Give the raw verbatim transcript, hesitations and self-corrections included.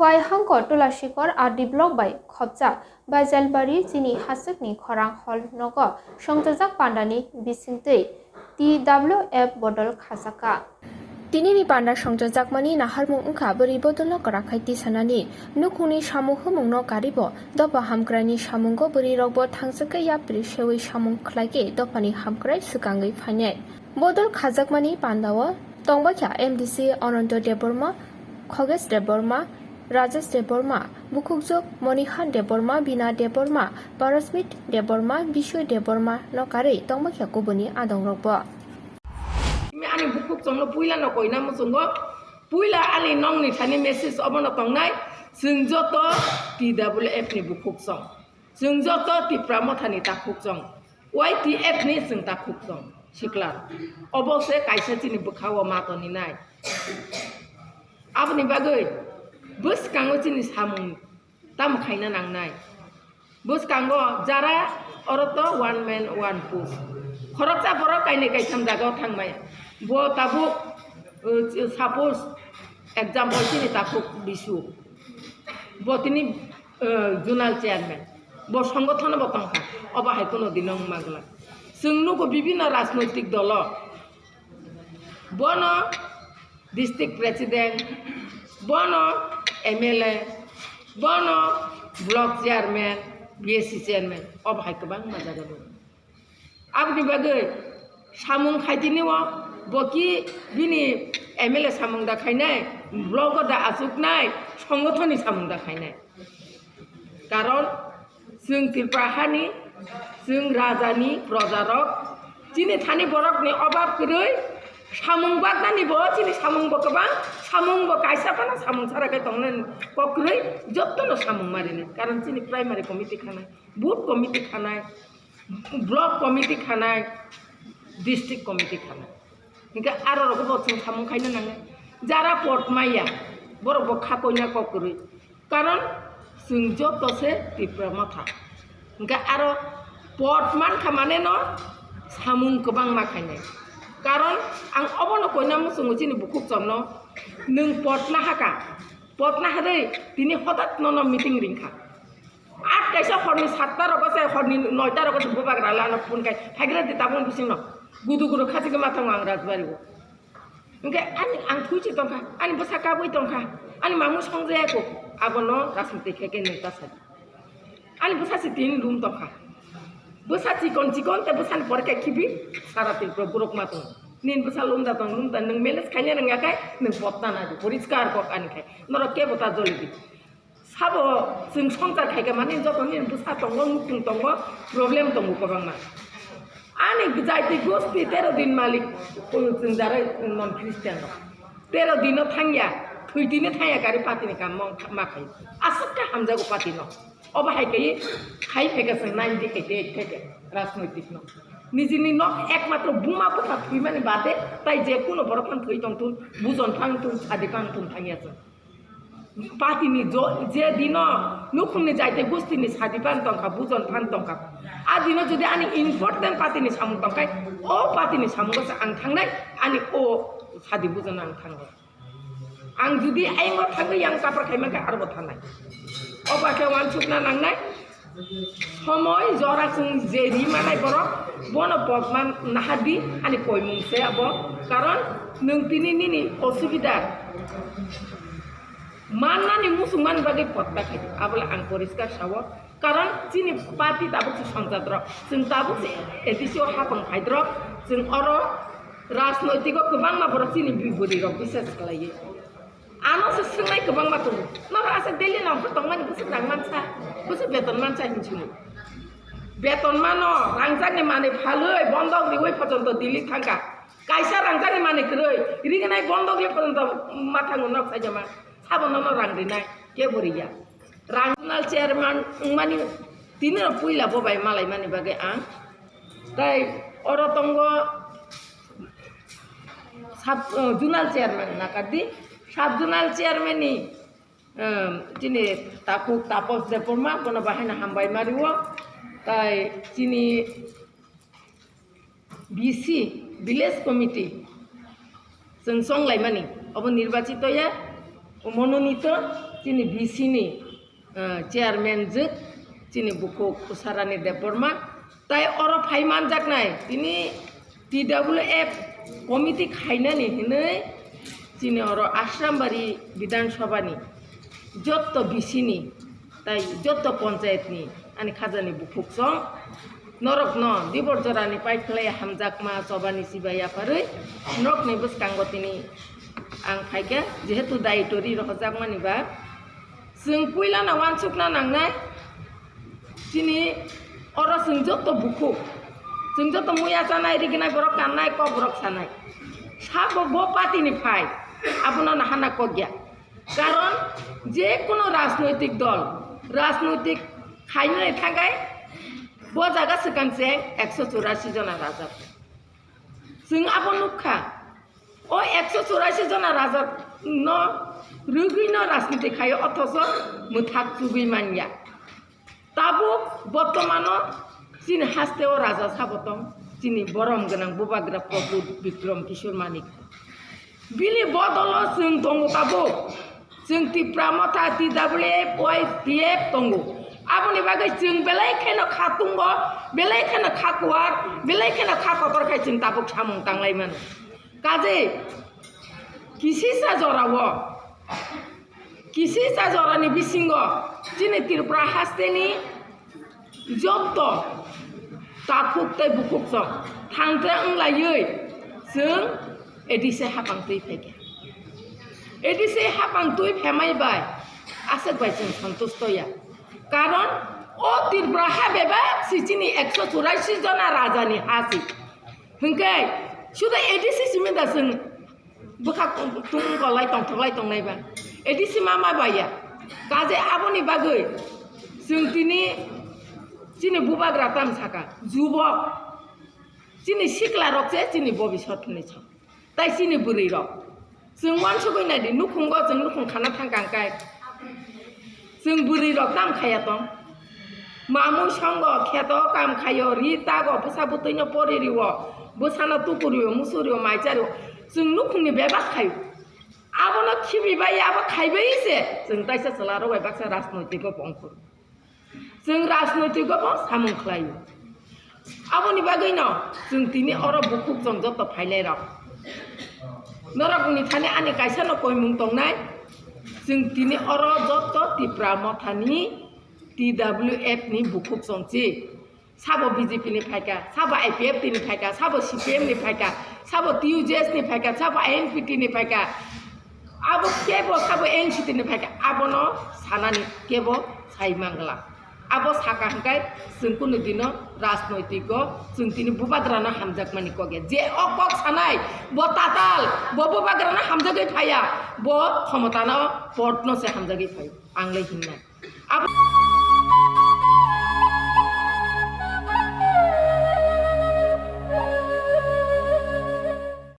Phuai hangko Tulasikor R D block bai khopjak Baijalbari chini haswkni khorang hall nogo songchajak pandani bisingtwi T W F bodol khajakha. Tinini panda songchajakmani naharmung wngkha bwrwi bodolno kwrakhai tisanani. Nukhungni samung humungno karibo dopha hamkraini samungo bwrwirokbo thangjakya yapri sewi samung khlaikhe dophani hamkrai swkangwi phainai. Bodol khajakmani pandao tongbaikha M D C Ananto Debbarma, Khogesh Debbarma, Rajesh Debbarma, bukhukjwk Monihan Debbarma, Bina Debbarma, Parasmit Debbarma, Bishoy Debbarma no karwi tongbaikha kubuni adongrokbo. Ani bukhuk chwngno puila no koina muchungo, puila ani nongni thani message obono tongnai, chwng joto T W F ni bukhuk chwng. Chwng joto Tipra Mothani takhuk chwng, Y T F ni chwng takhuk chwng, sikla. Obo se kaisa chini bwkhao ma toninai. Aboni bagwi bwskango chini samung tamo khaina nangnai. Bwskango jara oro to one man, one post. Khoroksa borok kainwi kaitham jagao thangmaya. Bo tabuk, uh, suppose, example, chini takhuk Bisu. Bo tini, uh, zonal chairman. Bo songothono bo tongkha. Obo hai kuno dino wngma glak. Chwng nugo bibinno rajnoitik dolo. Bono district president, bono M L A, bono block chairman, B S C chairman, obo hai kwbangma jaga dong. Aboni bagwi samung khaitini o bo ki bini M L A samung da khainai, block o da achuknai, songothoni samung da khainai. Karon chwng Tripura hani, chwng rajani projarok, chini thani borokni obab kwrwi, samung baknani bo chini samung bo kwbang, samung bo kaisa phano samung sara khe tongnani kok kwrwi, jotono samung marinai. Karon chini primary committee khanai, booth committee khanai, block committee khanai, district committee khanai. Hinkhe aro rokbo chwng samung khaina nangnai. Jara pot maya, borok bo kha koina kok kwrwi. Karon chwng joto se Tipra Motha. Hinkhe aro pot mankha mane no samung kwbangma khainai. Karon ang obono koina muchungo chini bukhuk chwngno, nwng pot nahaka, pot naharwi tini hotat nono meeting ringkha. At kaisa horni satta rogo se, horni noita rogo se bubagra lano phone khai, "Phaigra di tabuk bisingno." Gudu gudu khachigwi ma thango ang Rajbari o. Hinkhe ani ang thuichi tongkha, ani bwsa kabui tongkha, ani mamung songjaya kho, abono rajniti khe khe neta sadi. Ani bwsa si tin room tongkha. Bwsa chikon chikon te bwsani pore khe khibi sara Tripura borok ma tongo. Nini bwsa lumda tong, lumda nwng manage khaina nangya khe nwng potna nadi, poriskar kok ani khai. Norok kebo ta joli di. Sabo chwng songchar khaikha mani jotoni bwsa tongo, nukhung tongo, problem tongo kwbangma. Ani jaiti gosti tero din malik, chwng jarai non Christian rok. Tero dino thangya, thwi dino thangya gari party ni kam ma khai. Aswk khe hamjago party no. Obo hai khe khai phaikha chwng ninety eight khe rajnoitik no. Nijini nok ekmatro buma bupha thwimani bade, tai je kuno borok phano thwi tongthun, bujon phano thun, sadi phano thun thangya chwng. Party ni jo-, je dino nukhungni jaite gustini sadi phan tongkha, bujon phan tongkha. A dino jodi ani important party ni samung tongkhai, o party ni samungo se ang thangnai, ani o sadi bujon ang thangnai. Ang jodi ayang o thangwi yang kapar khai mankha, aro bo thangnai. O ba khe wansukna nangnai. Somoi jora chwng je ri manai borok, bono pokman nahadi ani koimung se abo. Karon nwng tini nini osubida mannani muchungmani bagwi potta khai, abole ang poriskar sao. Karon chini party tabuk se songchadrok, chwng tabuk se A D C o hapang phaidrok, chwng oro rajnoitiko kwbangma borok chini biburi rok bisas khlaiwi. Ano se swngnai kwbangma tongo. Norok aswk daily nongkhor tongmani bwswk rang mansa, bwswk beton mansa hinwi swngo. Beton mano, rangchakni manwi phalwi, bondok riwi pojonto Delhi thangkha. Kaisa rangchakni manwi kwrwi, rignai bondok riwi pojonto ma thango nok saijama. Sabo nono rang rinai, kebo riya. Rang zonal chairman wngmani tini rok puila bo bai malaimani bagwi ang. Tai oro tongo sub, eh, zonal chairman nakardi, sub zonal chairman ni, eh, chini takhuk Tapos Debbarma, bono bahaino hambai mario. Tai chini B C, village committee, chwng chonglaimani, obo nirbachito ya, mononito, Chini B C ni, eh, chairman jwk, chini bukhuk Usharani Debbarma, tai oro phai manjaknai, tini T W F committee khainani hinwi chini oro Ashrambari Bidhan Sabha ni jotto B C ni tai jotto panchayat ni ani khajani bukhuk song norokno dibor jorani paiphlai hamjakma chobani chibai yapharwi norokni bwskango tini ang phaikha, jehetu daitwrwi rohorjakmani ba. Chwng puilano uansukna nangnai, chini oro chwng joto bukhuk, chwng joto muya chanai, riginai borok kannai, kok borok sanai. Sabo bo party ni phai, abono nahana kokya. Karon je kono rajnoitik dol, rajnoitik khainani thagai bo jaga swkang se ekso churasi jona rajak. Chwng abo nukha, o ekso churasi jona rajak no rwgwi no rajniti khaio, othocho mwthak chugwi manya. Tabuk bortomano chini hasteo raja sabo tong, chini borom gwnang bubagra Pradyut Bikram Kishore Manik. Bini bodolo chwng tongo tabuk. Chwng Tipra Motha, T W F, Y T F tongo. Aboni bagwi chwng belai kheno kha tungo, belai kheno kha kuar, belai kheno kha kotor khai chwng tabuk samung tanglai mano. Kaje kisisa jorao, kisisa jorani bisingo chini Tripura hasteni jotto takhuk tei bukhuk song thangtra wnglaiwi chwng A D C hapang twi phaikha. A D C hapang twi phaimai bai aswk bai chwng santusto ya. Karon o Tripura ha bebak si chini ekso churasi jona rajani ha si. Hwnkhe suda A D C simi da chwng bwkha tung golai tongthoklai tongnai ba. A D C ma ma baiya. Kaje aboni bagwi chwng tini chini bubagra tam saka, jubok, chini sikla rok se chini bobisot hinwi sa. Tai chini bwrwi rok. Chwng uansugwi nai di, nukhungo chwng nukhung khana thang kang kai. Chwng bwrwi rok tam khaya tong. Mamui songo kheto kam khaio, ri tago, bwsa bwtwino pori riwo, bwsano tuku riwo, musu riwo, mai cha riwo. Chwng nukhungni bebak khaio. Abono khibi bai, abo khaibai se. Chwng taisa chwla rok bai baksa rajnoitiko bongkhor. Chwng rajnoitiko bo samung khlaio. Aboni bagwino chwng tini oro bukhuk chwng joto phailai rok. Norokni thani ani kaisa no koimung tongnai. Chwng tini oro joto Tipra Mothani T W F ni bukhuk chwng chi. Sabo B J P ni phaikha, sabo I P F T ni phaikha, sabo C P M ni phaikha, sabo T U J S ni phaikha, sabo I N P T ni phaikha. Abo kebo sabo N C T ni phaikha, abono sanani kebo sai mangla. Abo saka hwnkhe chwng kunu dino rajnoitiko chwng tini bubagrano hamjakmani kok ya. Je o kok sanai bo tatal, bo bubagrano hamjagwi phaiya, bo khomotano potno se hamjagwi phai. Ang le hinna. Abo